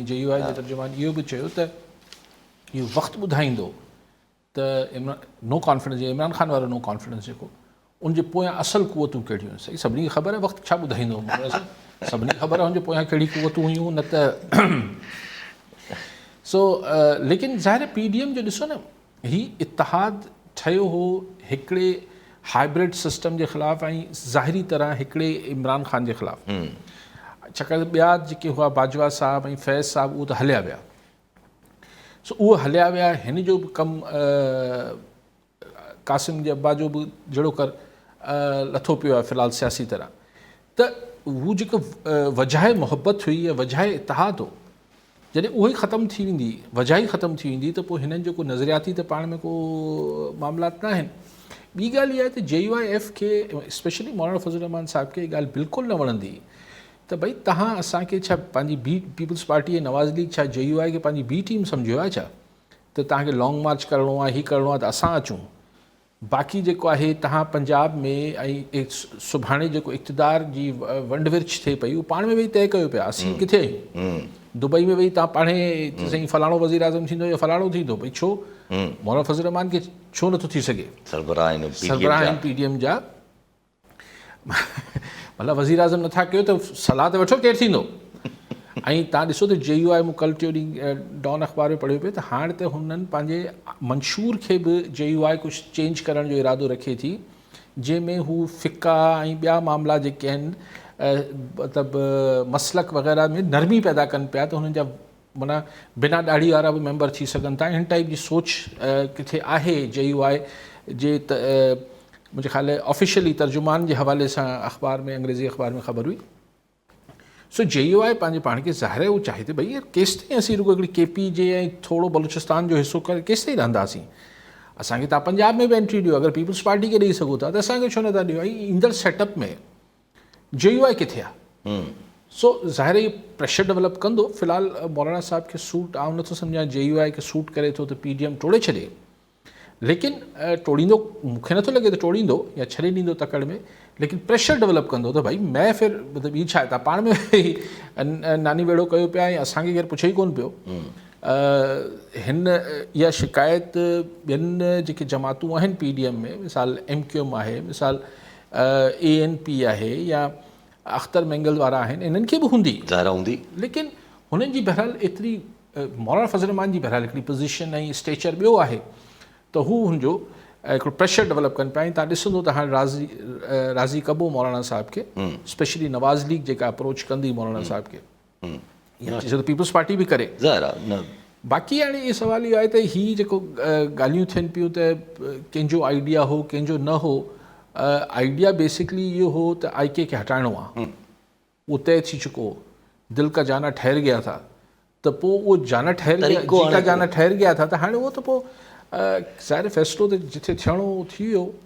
جي يو آء جي ترجمان اهو به چيو ته اهو وقت ٻڌائيندو ته عمران نو ڪانفيڊنس عمران خان وارو نو ڪانفيڊنس جيڪو ان جي پويان اصل قوتون ڪهڙيون آهن. صحيح، سڀني کي خبر آهي، وقت ڇا ٻڌائيندو، سڀني کي خبر آهي ان جي پويان ڪهڙي قوتون هيون، نه ته سو. ليڪن ظاهر پي ڊي ايم جو ڏسو نه، هي اتحاد ٺهيو هو هڪڙي هائبرڊ سسٽم جي خلاف ۽ ظاهري طرح هڪڙي عمران خان جي خلاف، ڇاڪاڻ ته ٻيا جيڪي هئا باجوا صاحب ۽ فيض صاحب اهو ته هليا ويا، سو اهو هليا ويا. هن جو به ڪم، قاسم جي ابا جو به جهڙو ڪر لٿو پيو آهي في الحال سياسي طرح، ته هو جيڪو وجهه محبت هئي يا وجهه اتحاد هو، جڏهن اهو ئي ختم ٿي ويندي، وجهه ئي ختم ٿي ويندي، ته پوء هنن جو ڪو نظرياتي ته پاڻ ۾ ڪو معاملات نه آهن. ٻي ڳالهه اها آهي ته جي يو I F کي، اسپيشلي مولانا فضل الرحمان صاحب کي اها ڳالهه بلڪل نه وڻندي ته ڀئي توهان اسان کي ڇا پنهنجي بي پيپلز پارٽي ۽ نواز ليگ ڇا جي يو آء کي پنهنجي بي ٽيم سمجهيو آهي ڇا، ته توهان کي لانگ مارچ ڪرڻو آهي، هي ڪرڻو آهي ته اسان اچون، باقي جيڪو آهي توهان پنجاب ۾ ۽ سڀاڻي جيڪو اقتدار جي ونڊ ورڇ ٿئي پئي اهو پاڻ ۾ ويهي طئي ڪيو پيا، اسين ڪٿي آهيون؟ دبئي ۾ ويهي توهان پاڻهي سائين فلاڻو وزير اعظم ٿيندو يا فلاڻو ٿيندو، ڀئي ڇو مولانا فضل الرحمان کي ڇو نٿو ٿي سگهي؟ سربراهه آهن پي ڊي ايم جا، ڀلا وزير اعظم نٿا ڪيو ته صلاح ته وٺو ڪير ٿيندو. ۽ تان ڏسو ته جي يو آء، مون ڪل ٽيون ڏينهن ڊان اخبار ۾ پڙهيو پئي ته هاڻ ته هنن پنهنجي منشور کي به جي يو آء ڪجهه چينج ڪرڻ جو ارادو رکي ٿي، جنهن ۾ هو فقه ۽ ٻيا معاملا جيڪي آهن، مطلب مسلڪ وغيره ۾ نرمي پيدا ڪن پيا، ته هنن جا معنيٰ بنا ڏاڙهي وارا به ميمبر ٿي سگهن ٿا. هن ٽائيپ جي سوچ ڪٿي آهي جي يو آء جي، ته منهنجي خيال آفيشلي ترجمان جي حوالي سان اخبار ۾ انگريزي اخبار ۾ خبر هئي. سو جي يو آء پنهنجي پاڻ کي ظاهر آهي اهو چاهي ته ڀئي يار ڪيستائين اسين رڳو هڪڙي ڪي پي جي ۽ ٿورو بلوچستان جو حصو ڪري ڪيستائين رهنداسين، اسان کي تان پنجاب ۾ به انٽري ڏيو، اگر پيپلز پارٽي کي ڏئي سگهو ٿا ته اسان کي ڇو نٿا ڏيو؟ ۽ ايندڙ سيٽ اپ ۾ جي يو آء ڪٿي آ؟ سو ظاهر اهي پريشر ڊولپ ڪندو. في الحال مولانا صاحب کي سوٽ آئون نٿو سمجهان جي يو آء کي سوٽ ڪري ٿو ته پي ڊي ايم ٽوڙي ڇڏي، ليڪن ٽوڙيندو مون کي نٿو لڳي ته ٽوڙيندو يا ڇڏي ڏيندو تڪڙ ۾، ليڪن پريشر ڊولپ ڪندو ته ڀائي مين ڦر مطلب هي ڇا آهي، تان پاڻ ۾ ناني ويڙهو ڪيو پيا ۽ اسان کي ڪير پڇي ئي ڪونه پيو. هن اها شڪايت ٻين جيڪي جماعتون آهن پي ڊي ايم ۾، مثال ايم ڪيو ايم آهي، مثال اي اين پي آهي يا اختر مينگل وارا آهن، انهن کي به هوندي. ظاهر هوندي. ليڪن هنن جي بهرحال ايتري مولانا فضل الرحمان جي بهرحال هڪڙي پوزيشن ۽ اسٽيچر ٻيو آهي ته هو هن جو هڪڙو پريشر ڊولپ ڪن پيا ۽ تان ڏسندو ته هاڻي راضي راضي ڪبو مولانا صاحب کي، اسپيشلي نواز ليگ جيڪا اپروچ ڪندي مولانا صاحب کي يا چئي ته پيپلز پارٽي به ڪري. ظاهر آهي نه. باقي هاڻي اهو سوال اهو آهي ته هي جيڪو ڳالهيون ٿين پيون ته ڪنهن جو آئيڊيا هو ڪنهن جو نه هو، آئيڊيا بيسڪلي اهو هو ته آئي ڪي کي هٽائڻو آهي، اهو طئي ٿي چڪو هو، دل ڪا جانا ٺهر گيا ٿا، ته پوء اهو جانا ٺهر گيا، جي ڪا جانا ٺهر گيا ٿا، ته هاڻي اهو ته پوء ظاهر فيصلو ته جٿي ٿيڻو هو ٿي ويو.